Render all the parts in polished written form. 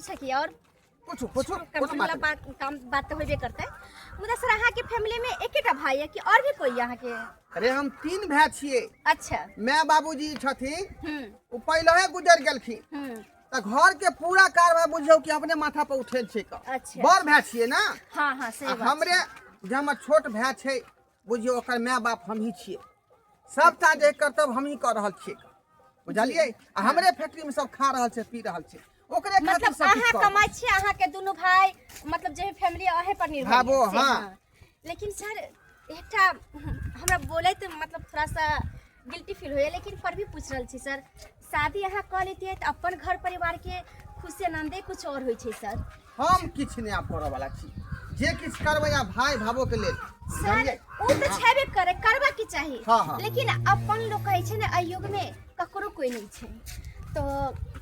पूछे की और पूछू पूछू कोनो कंपनी बात वाला बात काम बात तऽ होबे करतै मुदा सर अहाँके फैमिली में एकेटा भाई है कि और भी कोई है अहाँके अरे हम तीन भाई छियै अच्छा माय बाबूजी छथिन हम्म ओ पहिलहे गुजर गेलखिन हम्म तऽ घर के पूरा कारभार बुझियौ कि अपने माथा पर उठेल छै कऽ अच्छा। बड़ भाय छियै ने हाँ हाँ सही आ बात हमरे जे हमर छोट भाय छै बुझियौ ओकर माय बाप हमही छियै सबटा जे कर्तव्य हमही कऽ रहल छियै बुझलियै आ हमरे फैक्ट्री में सब खा रहल छै पी रहल छै ओकरे खातिर मतलब सब किछु अहाँ कऽ रहल कमाइ छियै अहाँके दुनू भाई मतलब जे फैमिली अहे पर निर्भर भाबो, यऽ, से हाँ। लेकिन सर एकटा हमरा बोलैत मतलब थोड़ा सा गिल्टी फील होइए लेकिन पर भी पूछ रहल छी सर शादी अहाँ कऽ लेतियै तऽ अपन घर परिवारके खुशी आनंदे कुछ और होइ छै सर हम किछु नहि आब करऽ वाला छी जे किछु करबै आ भाय भाबो के लेल सर बुझलियै? ओ तऽ छेबे करे करबा के चाही हाँ, हाँ। लेकिन अपन लोग कहै छै ने एहि युग में ककरो कोई नहीं छै तो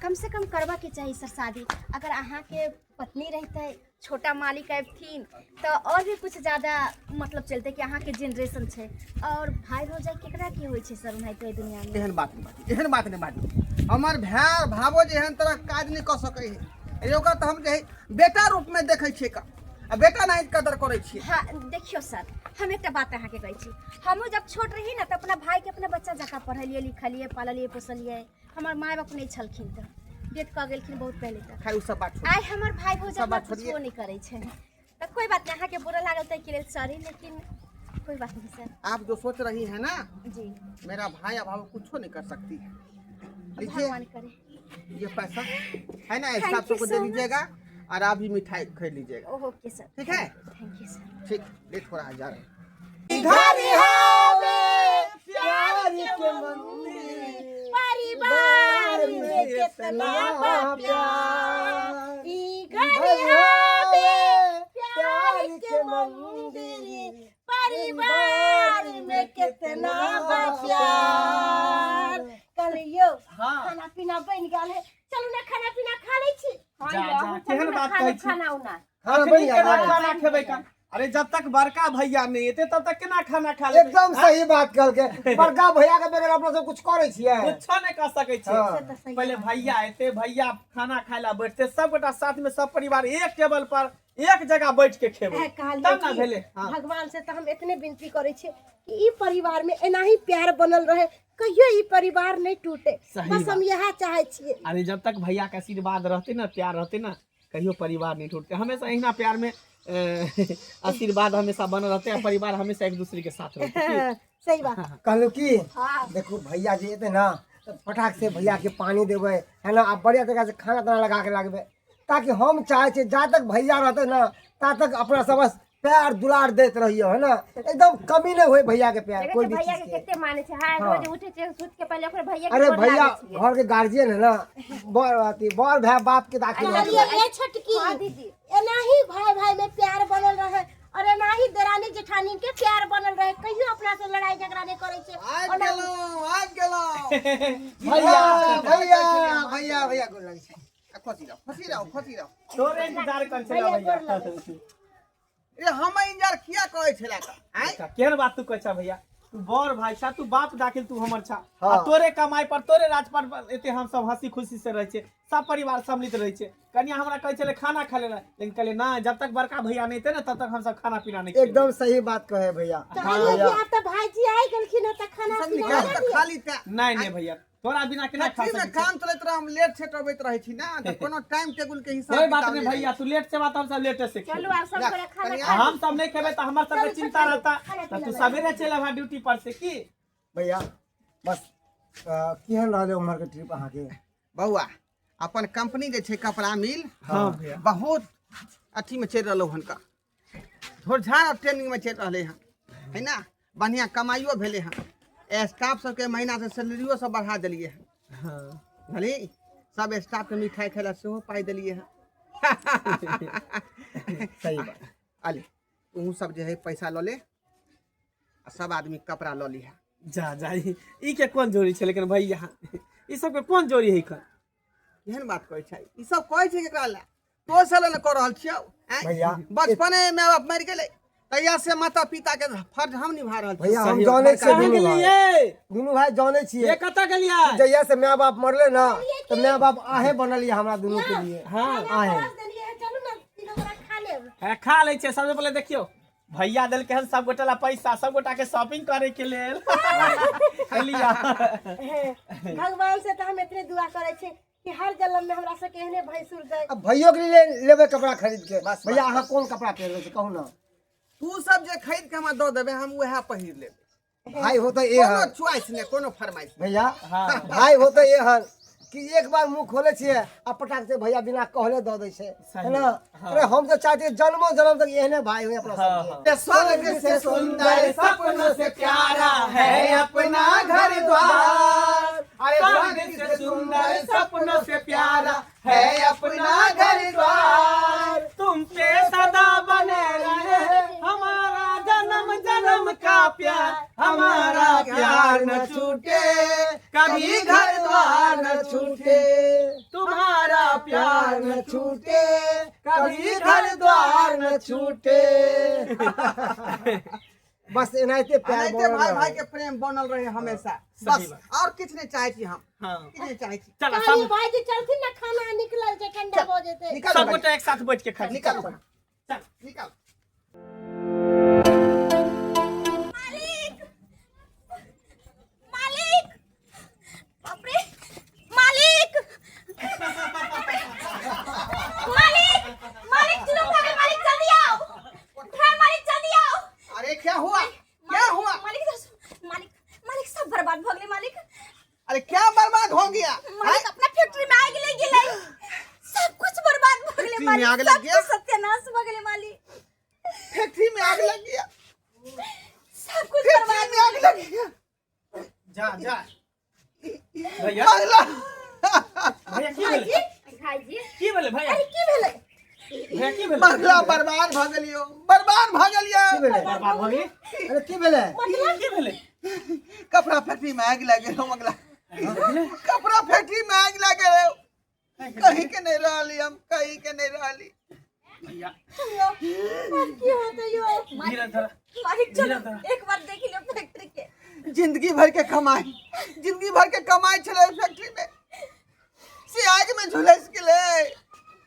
कम से कम करबा के चाही सर शादी अगर अहाँके पत्नी रहते छोटा मालिक अबथिन तऽ और भी कुछ ज्यादा मतलब चलते कि अहाँके जेनरेशन छै और भाई भौजाई केकरा की होइ छै सर ओनाहिते एहि दुनिया में एहन बात नहि बाजू एहन बात नहि बाजू हमर भाय भाबो जे एहन तरह काज नहि कऽ सकै है अरे ओकरा तऽ हम जे है बेटा रूपमे देखै छियै का आ बेटा नहि कदर करै छियै हाँ देखियौ सर हम एकटा बात अहाँके कहै छी हमहूँ जब छोट रही ने तऽ अपना भाईके अपना बच्चा जकाँ पढ़लियै लिखलियै पाललियै पोसलियै हमर माय बाप नहि छलखिन तऽ डेथ कऽ गेलखिन बहुत पहिले तक खैर ओ सब बात छोड़ू आइ हमर भाई भौजाई सब हमरा बात छोड़िए। कुछो नहि करै छै तऽ कोई बात नहीं अहाँके बुरा लागल ताहिके लेल सॉरी लेकिन कोई बात नहीं सर आप जो सोच रही है ना जी मेरा भाई अभाव कुछो नहीं कर सकती है लीजिए भगवान करे ये पैसा है ना Thank staff you सबको दे so much. दीजिएगा और आप भी मिठाई खरीद लीजिएगा ओके सर ठीक है thank you सर ठीक लेट हो रहा है जा रहे हैं परिवार में कितना बा प्यार ई घर हवे प्यार के मंदिर परिवार में कितना बा प्यार कहलियो हाँ। खाना पीना बन गेल है चलू ना खाना पीना खा लै छी जा, जा, केहन बात कहै छी? खाना उना खाना बनि गेल। खाना खेबै का अरे जब तक बड़का भैया नहीं एते तब तक केना खाना खा लेबै एकदम सही बात कहलकै बड़का भैया के बगैर अपना सब कुछ करै छियै कुछो नहीं कर सकै हाँ। से तऽ छी सही पहिले भैया एते भैया खाना खाय ला बैठते सब गोटा साथ में सब परिवार एक टेबल पर एक जगह बैठ के खेबै ए, कहलियै तब ना कि भेलै हाँ भगवान से तऽ हम एतने विनती करै छियै कि ई परिवार में एनाही प्यार बनल रहे कहियो ई परिवार नहीं टूटे सही बस हम बात। इएह चाहै छियै अरे जब तक भैया के आशीर्वाद रहते ना प्यार रहते ना कहियो परिवार नहीं टूटते हमेशा अहिना प्यार में आशीर्वाद हमेशा बनल रहते आ परिवार हमेशा एक दूसरे के साथ रहते की? सही बात कहलहुँ की हाँ देखू भैया जे एतै ने तऽ फटाक से भैया के पानी देबै है ना आ बढ़िया तरीका से खाना ताना लगा के लगबै ताकि हम चाहै छियै जा तक भैया रहतै ने ता तक अपना सब बस प्यार दुलार दैत रहियौ है ना एकदम कमी नहीं होय भैया के प्यार देखै कोई छियै भी भैया चीज के के कते मानै छै हाय हाँ। रोज उठै छै सुति के पहिले ओकरे भैया के अरे गोर भैया लागै छियै घर के गार्जियन है ना बर अथी बर भाई बाप के दाखिल कहलियै ए छोटकी हाँ दीदी एनाही भाई भाई में प्यार बनल रहे और एनाही देरानी जेठानी के प्यार बनल रहे कहियो अपना से लड़ाई झगड़ा नहीं करे छै आबि ओना गेलहुँ आबि गेलहुँ भैया भैया भैया भैया गोर लगै छै खुशी रहो खुशी रहो खुशी रहो तोरे इंतजार कर छला भैया भैया गोर लगै छी। रे हम इंतजार किया करै छला का आँय अच्छा, केहन बात तू कहै छा भैया तू बड़ भाई छा तू बाप दाखिल तू हमर छा हाँ। आ तोरे कमाई पर तोरे राजपाट पर एते हम सब हंसी खुशी से रहै छियै सब परिवार सम्मिलित रहै छियै कनिया हमरा कहै छलै खाना खा लेला लेकिन कहलियै ना जब तक बड़का भैया नहीं एतै ने तब तक हम सब खाना पीना नहीं खेबै। एकदम सही बात कहे भैया कहलियै कि आब तऽ भाईजी आइ गेलखिन हँ तऽ खाना सब पीना निकाल तऽ खाली तऽ नहीं नहीं भैया तोरा बिना केना खा फैक्ट्री में सकै छियै? काम चलैत रह हम लेट सेट अबैत रहै छी ना तऽ कोनो टाइम टेबुल के हिसाब कोई बात किताब नहीं नहि भैया तू लेट से बात हम सब लेटे से खेबै। चलू आब सब गोरे खाना कनिया- खा हम सब नहीं खेबै तऽ हमर सबके चलू, चिंता चलू, रहता खाना तऽ पीना तू सवेरे चलि अबहा ड्यूटी पर से की भैया बस केहन रहलै उम्हरके ट्रिप अहाँके बौआ अपन कंपनी जे छै कपड़ा मिल हाँ भैया बहुत अथी में चलि रहलौ हन का झोरझार आब ट्रेनिंग में चलि रहलै हन है ना बढ़िआँ कमाइयो भेलै हन स्टाफ सबके महीना से सैलरियो सब बढ़ा देलियै हन हाँ बुझलियै सब स्टाफके मिठाई खाय लए सेहो पाइ देलियै हन सही बात अले तोहूँ सब जे है पैसा लऽ ले आ सब आदमी कपड़ा लऽ लिहे जा जा ई के कोन जोड़ी छै लेकिन भैया ई सबके कोन जोड़ी है कन केहन बात कहै छै ई सब कहै छै केकरा लए तोर सब लए ने कऽ रहल छियौ आँय? भैया, बचपने माय बाप मरि गेलै तहिया से माता पिता के फर्ज हम निभा रहल छी। भैया हम जानै छियै कहाँ दुनू भाई, गेलियै? दुनू भाई जानै छियै। ये कतऽ गेलियै? जहिया से माय बाप मरले ना तो माय बाप आहे बनल ये हमरा दुनू के लिए। हाँ। आहे। परस देलियै है, चलू ने तीनों गोरा खा लेब। है, खा लै छियै। सबसे पहिले देखियौ भैया देलकै हन सब गोटा ला पैसा, सब गोटा के शॉपिंग करे के लेल। लिया। भगवान से तऽ हम एतने दुआ करै छी कि हर जन्म में हमरा सबके एहने भैंसुर दे। अब भैयो के लिए लेबै कपड़ा खरीद के। बस, भैया बस, अहाँ कोन कपड़ा पहिरबै से कहू ना। तू सब जे खरीद के हमरा दऽ देबै हम उएह पहिर लेबै। भाई होते कोनो एहन चॉइस नहि, कोनो फरमाइश नहि। भैया। हाँ। भाई होते एहन कि एक बार मुंह खोले छियै आ पटाक से भैया बिना कहले दऽ दै छै, है ना? अरे हम तऽ चाहै छियै जन्मो जन्म तक एहने भाई होय अपना सबके। स्वर्ग से सुंदर सपनों से प्यारा है अपना घर द्वार। अरे स्वर्ग से सुंदर सपनों से प्यारा है अपना घर द्वार। तुम पे सदा बने रहे हमारा जन्म जन्म का प्यार, हमारा प्यार न छूटे कभी, घर द्वार न छूटे, तुम्हारा प्यार न छूटे कभी, घर द्वार न छूटे। बस एनाहिते प्यार एनाहिते बनल भाई भाई रहे। के प्रेम बनल रहे हमेशा, सही बस बात। और किछु नहीं चाहे छी हम। हाँ। किछु नहीं चाहे छी। चल कहलियै सब भाईजी चलथिन ने, खाना निकलल छै, ठंडा भऽ जेतै। निकाल सब गोटा एक साथ बैठ के खा। निकाल। चल। निकाल। मालिक, मालिक, बाप रे, मालिक, मालिक, मालिक, जुलूम हो गए मालिक, जल्दी आओ। हे मालिक, जल्दी आओ। अरे क्या हुआ, क्या हुआ? मालिक, मालिक, मालिक, सब बर्बाद भ गेलै मालिक। अरे क्या बर्बाद हो गया? मालिक, अपना फैक्ट्री में आग लग गेलै, सब कुछ बर्बाद भ गेलै। फैक्ट्री में मालिक, आग लग सब गया? कुछ सत्यानाश भ गेलै मालिक। फैक्ट्री में आग लग गया? सब कुछ फैक्ट्री बर्बाद। में आग लग गया? जा जा भैया। अगला। भैया, की भेलै? भाईजी। की भेलै भैया? अरे की भेलै? भैया, की भेलै? मगला बर्बाद भ गेलियो, बर्बाद भ गेलियो। की भेलै? बर्बाद भऽ गेलै? अरे की भेलै? की भेलै? कपड़ा फैक्ट्री में आग लग गेल। मगला कपड़ा फैक्ट्री में आग लग गेल, कहीं के नहीं रहली हम, कहीं के नहीं रहली। भैया। आब की होतै यौ? धीरे धीरे। मालिक, चलो। धीरे धीरे। एक बार देख लियो फैक्ट्री के। जिंदगी भर के कमाई, जिंदगी भर के कमाई छलै फैक्ट्री में, से आग में झुलस गेलै,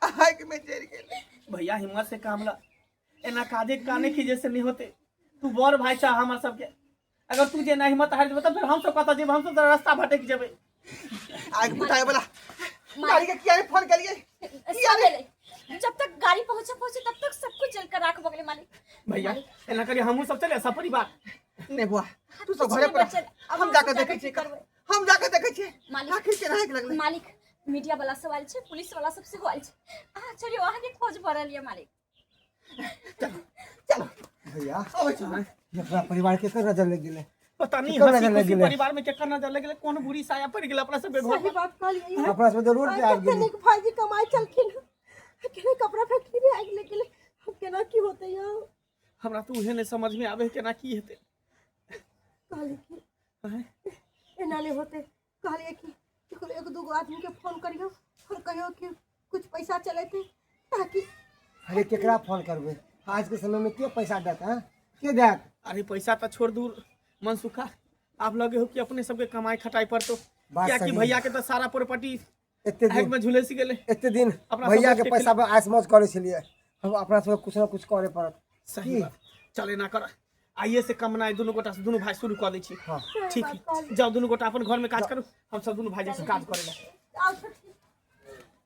आग में जरि गेलै। भैया, हिम्मत से काम ला, एना कादे काने की जैसे नहीं होते। तू बड़ भाई छा हमर सबके, अगर तू जे ना हिम्मत हारि जेबै तऽ फिर हमसब कतऽ जेबै? हमसब तऽ रास्ता भटकि जेबै। आग बुताए वाला गाड़ी के किया नहीं फोन करिए? सब भेलै, जब तक गाड़ी पहुंचे पहुंचे तब तक सब कुछ जल कर राख भ गेलै मालिक। भैया, एना करिए, हमहूँ सब चले सब परिवार। नहीं बुआ, तू सब कुछ घरे नहीं पर। बचल। अब हम हम जाके सब देखै जाके छियै। की करबै? हम जाके देखै छियै। मालिक। आखिर केना आगि लगलै? मालिक, मीडिया वाला सब आयल छै, पुलिस वाला सब सेहो आयल छै। अहाँ चलियौ, अहाँके खोज भऽ रहल यऽ मालिक। चलो। भैया। अबै छी। ई अपना परिवार के नजर लग गेलै? पता नहीं। केकर हंसी नजर लागि खुशी गेलै? परिवार में केकर नजर लागि गेलै, कोन बुरी साया पड़ि गेलै अपना सबके घर सही पर। बात कहलियै यौ। अपना सब तऽ रोड पे आइ आबि कते गेली। नीक भाईजी कमाइ छलखिन, केना कपड़ा फैक्ट्री में आगि लागि गेलै? आब केना की होतै यौ? हमरा तऽ उहे नहि समझ में आबै है, केना की हेतै। कहलियै कि आँय? एना नहि होतै। कहलियै कि केकरो एक दूगो आदमी के फोन करियौ और कहियौ कि कुछ पैसा चलेतै ताकि अरे केकरा फोन करबै? आज के समय में के पैसा देत? हैं, के देत? अरे पैसा तऽ छोड़ दूर मनसुखा, आब लगे हो कि अपने सबके कमाई खटाई पर तो बात कियाकि सही। भैया के तऽ सारा प्रॉपर्टी एते आगि दिन में झुलसि गेलै। एते दिन अपना भैया सब के पैसा पर ऐश मौज करै छलियै हम, अपना सबके कुछ ना कुछ करे पड़त। सही की? बात। चल, एना कर, आइए से कमनाइ दुनू गोटा से दुनू भाई शुरू कऽ दै छी। हाँ। ठीक है, जाओ दुनू गोटा अपन घर में काज करू, हम सब दुनू भाई जैसे काज करे ला। आओ छोटकी।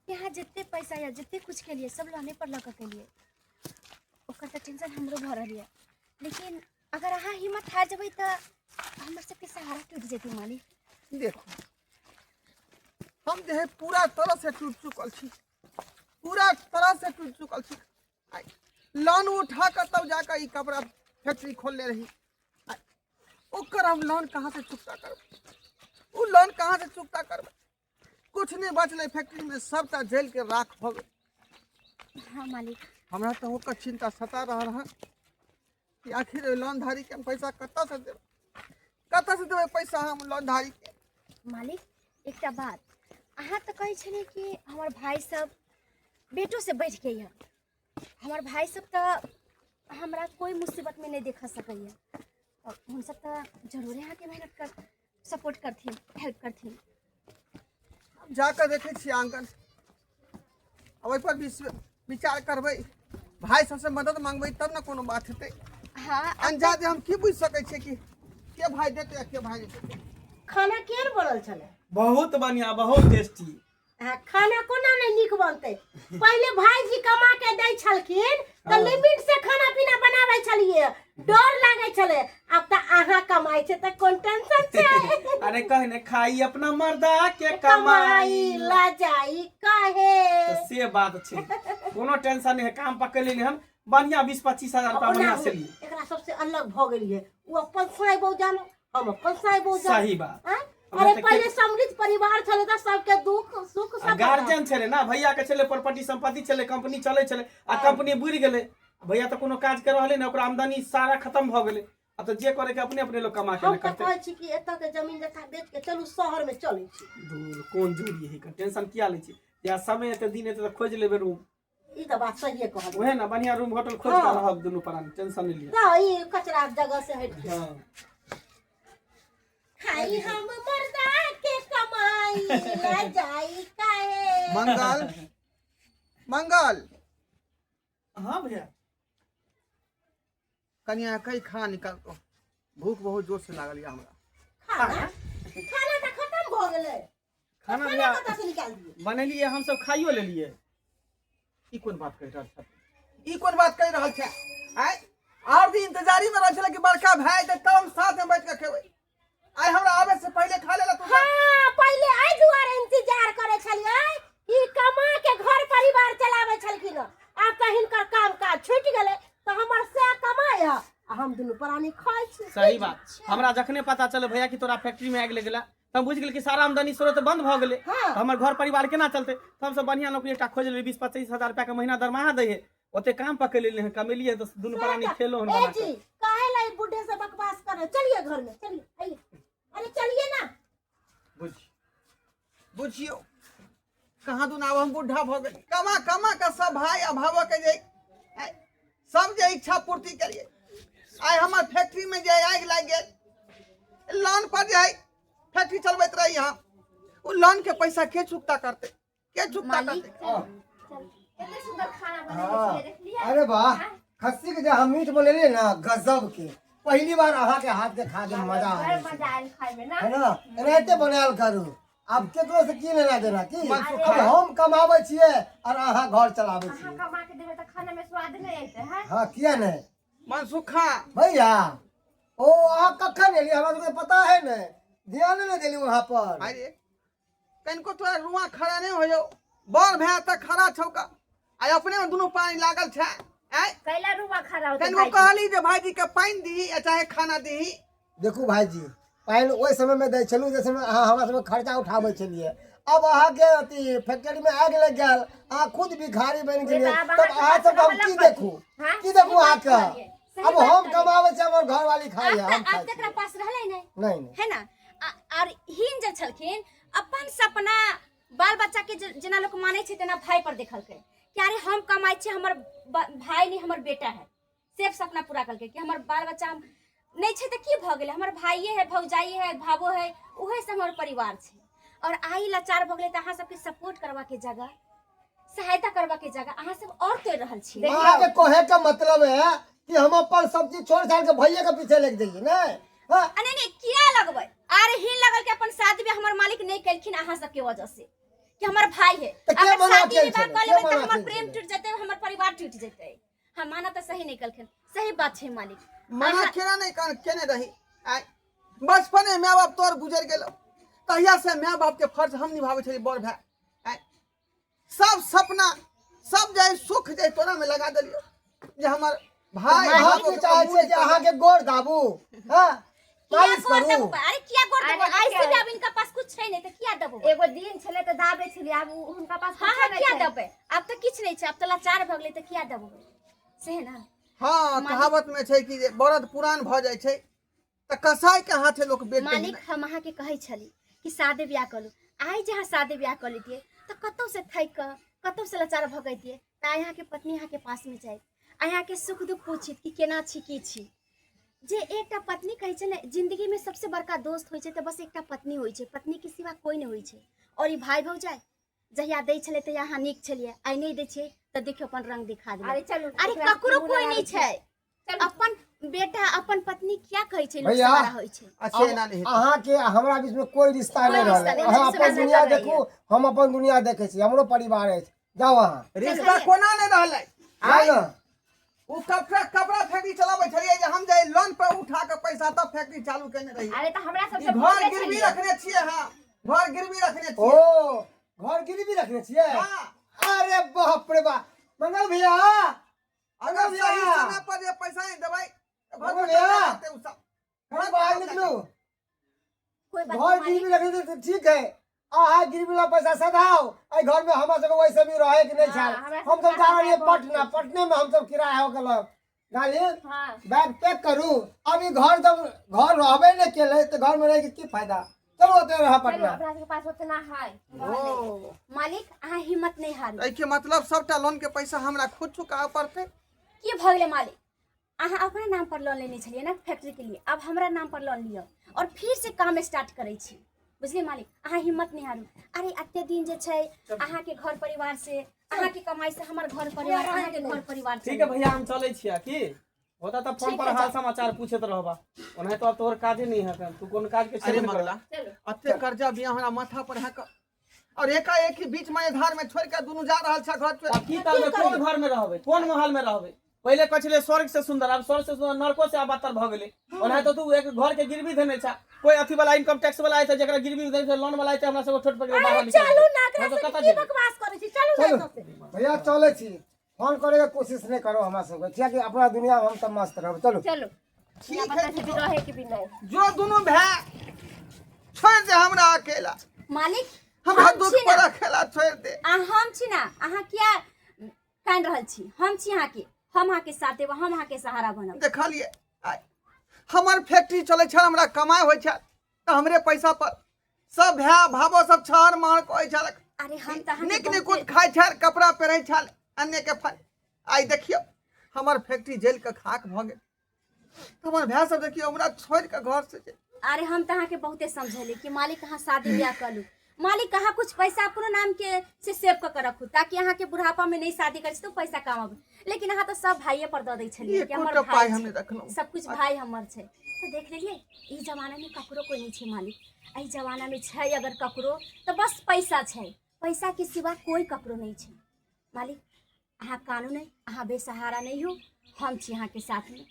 यहाँ जते पैसा या जते कुछ के लिए सब लोने पर लगा के लिए, ओकर तऽ टेंशन हमरो भऽ रहल यऽ, लेकिन अगर अहाँ हिम्मत हार जेबै तऽ हमर सबके सहारा टूटि जेतै मालिक। देखो, हम जे है पूरा तरह से टूट चुकल छी, पूरा तरह से टूट चुकल छी। आइ लोन उठा कऽ तब जाकऽ ई कपड़ा फैक्ट्री खोलने रही। आइ ओकर हम लोन कहाँ से चुकता करबै? ओ लोन कहाँ से चुकता करबै? कुछ नहीं बचलै फैक्ट्री में, सबटा जल के राख भऽ गेल। हाँ मालिक। हमरा तऽ ओकर चिंता सता रहल हँ कि आखिर ओहि लोनधारी के हम पैसा कतऽ से देबै, कतऽ से देबै पैसा हम लोनधारी के? मालिक, एकटा बात, अहाँ तऽ कहै छलियै कि हमर भाई सब बेटो से बढ़ि के यऽ। हमर भाई सब तऽ हमरा कोइ मुसीबतमे नहि देखा सकैए। तऽ हमसब तऽ जरूरे अहाँके मेहनत कर सपोर्ट करथिन, हेल्प करथिन। जाकऽ देखै छियै आंगन, आ ओहिपर विचार करबै, भाय सबसँ मदद मांगबै तब ने कोनो बात हेतै। हाँ। अंजादे हम की बुझि सकै छियै कि के भाय देतै आ के भाय नहि देतै। खाना केहन बनल छलै? बहुत बढ़िया, बहुत टेस्टी। आ, खाना कोना नहि नीक बनतै? पहिले भाईजी कमा के दै छलखिन तऽ लिमिट से खाना पीना बनाबै छलियै, डर लागै छलै। आब तऽ अहाँ कमाइ छै तऽ कोन टेंशन छै? अरे कहने खाई अपना मर्दा के कमाई कमाई ला जाई काहे। तऽ से बात छै, कोनो टेंशन नहि है। काम पकड़ लेली हन बढ़िया, 20-25 हजार रुपया ओना महीना से लिए। एकरा सबसे अलग भऽ गेलियै, ओ अपन साई बहु जानो, हम अपन साई बहु जानो। सही बात। आँय? हमरा अरे तऽ पहिले समृद्ध परिवार छलै तऽ सबके दुख सुख आ सब गार्जियन छलै ना, भैया के छलै प्रॉपर्टी संपत्ति छलै, कंपनी चलै छलै, आ कंपनी बुड़ि गेलै। भैया तऽ कोनो काज कर रहलै ने, ओकरा आमदनी सारा खत्म भऽ गेलै। आब तऽ जे करे के अपने अपने लोग कमा के हम ने तऽ करतै। कहै छी कि एतऽ के जमीन जथा बेच के चलू शहर में चलै छी। दूर कोन जरूरी है? टेंशन किया लै छी? या समय एते, दिन एते तऽ खोजि लेबै रूम। ई तऽ बात सहिए कहलियै। उहे ना, बढ़िया रूम होटल खोज के रहब दुनू प्राणी, टेंशन नहीं लिअ। तऽ ई कचरा जगह से हटि के। हाँ। खाई हम मर्दा के कमाई ला जाई काहे। मंगल, मंगल। हाँ भैया। कनिया कई खाना निकाल दो, भूख बहुत जोर से लागल यऽ हमरा। खाना? खाना तऽ खत्म भऽ गेलै। खाना खाना भैया कतऽ से निकाल दियै? बनेलियै, हमसब खाइयो लेलियै। ई कोन बात कहि रहल छै? ई कोन बात कहि रहल छै? आय आर दिन इंतजारी में रहल छलै कि बड़का भाय एतै तब हम साथ में बैठ के खेबै। आइ हमरा आबै से पहिले खा लेला तू सब। हाँ, पहिले एहि दुआरे इंतजार करै छलियै कि कमा के घर परिवार चलाबै छलखिन। आब तऽ हिनकर काम काज छूटि गेलै तऽ हमर सएह कमाइ है आ हम दुनू प्राणी खाइ छी। सही बात। हमरा जखने पता चले भैया कि तोरा फैक्ट्री में आगि लग गेला, तऽ हम बुझि गेल कि सारा आमदनी स्रोत बंद भऽ गेलै। हाँ। तऽ हमर घर परिवार केना चलतै? तऽ हमसब बढ़िया नौकरी एकटा खोजि लेली, 20-25 हजार रुपया के महीना दरमाहा दै है, ओते काम पकड़ लेली हन, कमेलियै तऽ दुनू प्राणी खेलो हन ए बना जी कऽ। काहे ला ई बूढ़े से बकवास करे? चलिए घर में चलिए, आइए। अरे चलिए ना। बुझ बुझियौ कहाँ दुना आब हम बूढ़ा भऽ गेल, कमा कमा कऽ सब भाय अभावक के जे आइ सब जे इच्छा पूर्ति करिए। आइ हमर फैक्ट्री में जे आगि लागि गेल, लोन पर जे है फैक्ट्री चलबैत रही हम, ओ लोन के पैसा के चुकता करते? के चुकता मालिक करते? कते सुंदर खाना बनेने हाँ। छलियै, देखलियै? अरे वाह, खस्सी के जे हम मीट बनेलियै ना, गजब के। पहली बार अहाँ के हाथ के खा के मजा आ बड़ गेल। मजा आयल खाय में ना? है ना, एनाहिते बनायल करू। आब केकरो से की लेना देना की? मनसुख अब हम कमाबै छियै और अहाँ घर चलाबै अहाँ छियै। कमा के देबै तऽ खाना में स्वाद नहि एतै है? हाँ, किया नहीं? मनसुखा। भैया, ओ अहाँ कखन एलियै? हमरा सबके पता है ने, ध्यान नहि देली वहाँ पर। अरे कनिको तोरा रुआ खड़ा नहीं हो, बड़ भाय तऽ खड़ा छौ का, आइ अपने में दुनू पानी लागल छै आइ। कैला रुआ खड़ा होते? कनिको कहली जे भाईजी के पानि दीही आ चाहे खाना दीही। देखू भाईजी, पानि ओहि समयमे दै छलहुँ जाहि समय अहाँ हमरा सबके खर्चा उठाबै छलियै। अब अहाँके अथी फैक्ट्रीमे आगि लागि गेल, अहाँ खुद भिखारी बनि गेलियै, आब तब अहाँके अहाँ सबके हम पास की रहलक देखू? हाँ? की देखू सही बात अहाँके? कहलियै, सही अब बात हम कहलियै। कमाबै छी, हमर घरवाली खाइ आब हम तऽ आब खाइ तऽ एकरा छी। पास रहलै नहि। नहीं नहीं। है ना? आर हीन जे छलखिन, अपन सपना बाल बच्चा के जेना लोक मानै छै तेना भाई पर देखलकै कि अरे हम कमाइ छी, हमर भाय नहीं हमर बेटा है। सिर्फ सपना पूरा करलकै कि हमर बाल बच्चा हम नहि छै तऽ की भऽ गेलै, हमर भाइये है, भौजाइये है, भावो है, उहे से हमर परिवार छै। और आइ लाचार भऽ गेलै तऽ अहाँ सबके सपोर्ट करबाके जगह, सहायता करबाके जगह अहाँ सब और तोड़ि रहल छी। अहाँके कहे के मतलब है कि हम अपन सब चीज छोड़ छाड़ के भैया के पीछे लग जाइए ने? हाँ? आ नहीं नहीं, किया लगबै? आरे ही लगल कि अपन शादी भी हमर मालिक नहीं केलखिन अहाँ सबके वजह से कि हमर भाई है। तऽ के अगर मना शादी केल विवाह छलै? कऽ के लेबै तऽ मना हमर केल प्रेम छलै? टूट जेतै, हमर परिवार टूट जेतै। हम माना तऽ सही नहीं केलखिन, सही बात छै मालिक। मना केना नहीं केने रही? आइ बचपने माय बाप तोर गुजर गेल, तहिया से माय बाप के फर्ज हम निभाबै छली बड़ भाय। आइ सब सपना सब जाय सुख जाय तोरा में लगा देलियो जे हमर भाय अहाँ भावो की के चाहै छियै पूरी कि अहाँके गोर दाबू? हाँ, किया मालिश गोर करू? दबबै? अरे किया गोर अरे दबबै? किया? ऐसे भी अब इनका पास कुछ छै नहीं तऽ किया दबबै? एगो दिन छलै तऽ दाबै छलियै, आब हुनका पास हाँ हाँ कुछो नहि किया छै। दबबै? आब तऽ किछु नहीं छै, आब तऽ लाचार भऽ गेलै तऽ किया दबबै, से है ना? हाँ, कहावत में छै कि जे बरद पुरान भऽ जाइ छै तऽ कसाई के हाथे लोक बेच दै मालिक, हम अहाँके कहै छली कि शादी बियाह कऽ लू। आइ जे अहाँ शादी बियाह कऽ लेतियै तऽ कतहु से थाकि कऽ, कतहु से लाचार भऽ जैतियै, तऽ आइ अहाँके पत्नी अहाँके पासमे जाइत। अहाँके सुख दुख पूछित कि केना छी की छी। जे एकटा पत्नी कहै छै ने जिंदगीमे सबसे बड़का दोस्त होइ छै तऽ बस एकटा पत्नी होइ छै, पत्नीके सिवा कोइ नहि होइ छै। आओर ई भाय भौजाइ जहिया दै छलै तहिया अहाँ नीक छलियै, आइ नहि दै छियै तऽ देखियौ अपन रंग दिखा देलक। अरे चलू, अरे ओकरा ककरो मुँह कोइ लगाबै नहि छी। छै, चलू। अपन बेटा अपन पत्नी क्या कहै छै लोक भैया, सहारा होइ छै। अच्छे एना नहि हेतै। अहाँके आ हमरा बीच में कोई रिश्ता कोई नहीं रिश्ता रहलै। नहि, अहाँ हम अपन सब दुनिया रहैए। देखू, हम अपन दुनिया देखै छी, हमरो परिवार अछि, जाउ अहाँ। रिश्ता कोना नहि रहलै? जाउ ने। ओ कपड़ा कपड़ा फैक्ट्री चलाबै छलियै जे हम जे लोन पर उठा के पैसा तब फैक्ट्री चालू केने रहियै। अरे तऽ हमरा ई सबसे घर बोलने गिरवी छलियै। रखने छियै, हाँ घर गिरवी रखने ओ छियै। घर गिरवी रखने छियै? हाँ। अरे बाप रे बाप, मंगल भैया, अगर मंगल सही भैया, समय पर जे पैसा नहीं देबै तऽ घर मंगल पर भैया। चलि जेतै उ सब। घर बाहर निकलू। कोई बात घर नहीं मालिक। गिरवी रखने छियै तऽ ठीक है, अहाँ गिरवी वाला पैसा सधाउ। एहि घर में हमरा सबके वैसे भी रहे के नहीं हाँ, छल। हमरा हम सबके सब जा रहलियै पास बहुत पटना, पटने में हम सब किराया हो गेलक। डाली हाँ। बैग पैक करू। अब ई घर जब घर रहबे नहीं केले तऽ घर में रह के की फायदा, चलू ओते रह चलू, पटना। अपना सबके पास उतना है। ओ मालिक अहाँ हिम्मत नहीं हारू। एहिके मतलब सबटा लोन के पैसा हमरा खुद चुकाबऽ पड़तै? की भऽ गेलै मालिक? अहाँ अपना नाम पर लोन लेने छलियै ने फैक्ट्री के लिए, अब हमरा नाम पर लोन लिअ और फिर से काम स्टार्ट करै छी, बुझलियै मालिक? अहाँ हिम्मत नहीं हारू। अरे एते दिन जे छै अहाँके घर परिवार से, अहाँके कमाई से हमर घर परिवार, अहाँके घर परिवार। ठीक है भैया, हम चलै छियै। की होता तऽ फोन ठीक पर है, हाल जाओ। समाचार पूछैत रहबा, ओनाहितो आब तोहर काजे नहीं है, तू कोन काज के अरे छेबे नहीं मगला, करबा। अते कर्जा भी हमरा माथा पर है और एकाएक ही बीच में धार में छोड़ के दुनू जा रहल छै घर छोड़। आब की करबै? कोन घर में रहबै, कोन महल में रहबै? पहिले कहै छलै स्वर्ग से सुंदर, आब स्वर्ग से सुंदर नरको से आब भऽ गेलै। ओनाहितो तू एक घर के गिरवी देने छा, कोई अथी वाला इनकम टैक्स वाला आयते, जकरा गिरवी देने छै, लोन वाला आयते, हमरा सबके ठोट पकड़ि के बाहर अरे निकालि चलू देतै। ना, एकरा हम सब सबके कतऽ की जेबै? बकवास करै छी, चलू ना चलू एतऽ से। भैया, चलै छी। फोन करे के कोशिश नहीं करो हमरा सबके, कियाकि अपना दुनिया में हम सब मस्त रहब। चलू। चलू। ठीक पता है, छै रहे के भी नहीं। जो दुनू भाय छोड़ दे हमरा अकेला। मालिक, हमरा हम दुख छी पर ना। अकेला छोड़ दे। आ हम छी ना, अहाँ किया कानि रहल छी? हम छी अहाँके, हम अहाँके साथ देब, हम अहाँके सहारा बनब। देखलियै आइ हमर फैक्ट्री चलै छल, हमरा कमाइ होइ छल तऽ हमरे पैसा पर सब भाय भाबो सब छहर महर कहै छल। अरे हम तऽ अहाँके नीक बहुते- निकुत खाइ छल, कपड़ा पहिरै छल अन्य के फल। आइ देखियौ हमर फैक्ट्री जलि कऽ खाक भऽ गेल, हमर भाय सब देखियौ हमरा छोड़ि कऽ घर से चलि। अरे हम तऽ अहाँके बहुते समझेली कि मालिक अहाँ शादी ब्याह कऽ लू, मालिक अहाँ कुछ पैसा अपनो नाम के से सेव कऽ के रखू ताकि अहाँके बुढ़ापा में नहीं शादी करै छी तऽ पैसा काम आबे, लेकिन अहाँ तऽ सब भाइये पर दऽ दै छलियै कि हमर एकोटा भाय पाइ हम छै, नहि रखलहुँ। सब कुछ भाय हमर छै। तऽ देख लेलियै ई जमाना में ककरो कोई नहीं छै मालिक। एहि जमाना में छै अगर ककरो तऽ बस पैसा छै, पैसा के सिवा कोई ककरो नहीं छै। मालिक अहाँ कानू नहीं, अहाँ बेसहारा नहीं हो, हम छी अहाँके साथ में,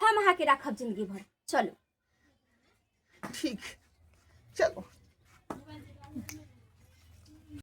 हम अहाँके राखब जिंदगी भर। चलू। ठीक, चलो।